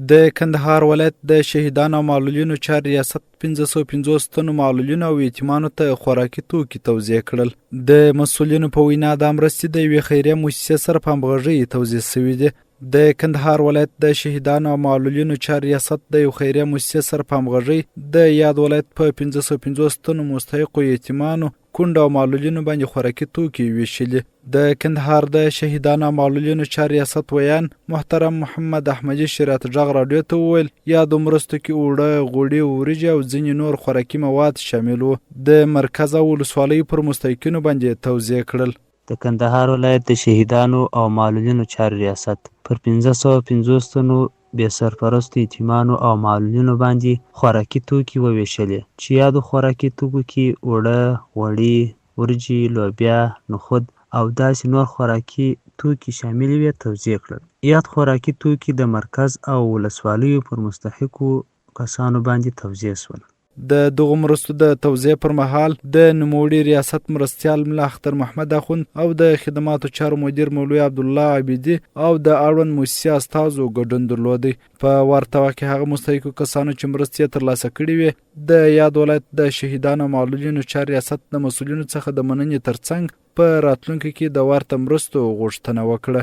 د کندهار ولایت د شهیدانو او معلولینو چارو ریاست 550 تنو معلولینو او یتیمانو ته خوراکي توکي توزیع کړل. د مسؤلینو په وینا دا مرستې د یوې خیریه موسسې سره په همغږۍ توزیع شوې دي. د کندهار ولایت د شهیدانو او معلولینو چارو ریاست د یو خیریه موسسې سره په همغږۍ د یاد ولایت په 550 تنو مستحقو یتیمانو، کونډو او معلولینو باندې خوراکي توکي ویشلي. د کندهار د شهیدانو او معلولینو چارو ریاست ویاند محترم محمد احمدي شریعت غږ راډیو ته وویل، یادو مرستو کې اوړه، غوړي، وریجې او ځینې نور خوراکي مواد شامل وو، د مرکز او ولسوالیو پر مستحقینو باندې توزیع کړل. د کندهار ولایت د شهیدانو او معلولینو چارو ریاست پر 550 تنو بې سرپرستو یتیمانو او معلولینو باندې خوراکي توکي ووېشلې، چې یادو خوراکي توکو کې اوړه، غوړي، وریجې، لوبیا، نخود او داسې نور خوراکي توکي شاملې وې توزیع کړل. یاد خوراکي توکي د مرکز او ولسوالیو پر مستحقو کسانو باندې توزیع شول. د دغو مرستو د توزیع پر مهال د نوموړي ریاست مرستیال ملا اختر محمد اخوند او د خدماتو چارو مدیر مولوي عبدالله عابدي او د اړوند موسسې استازو ګډون درلود. په ورته وخت کې هغه مستحقو کسانو چې مرستې یې ترلاسه کړې وې د یاد ولایت د شهیدانو او معلولینو چارو ریاست د مسؤلینو څخه د مننې ترڅنګ په راتلونکي کې د ورته مرستو غوښتنه وکړه.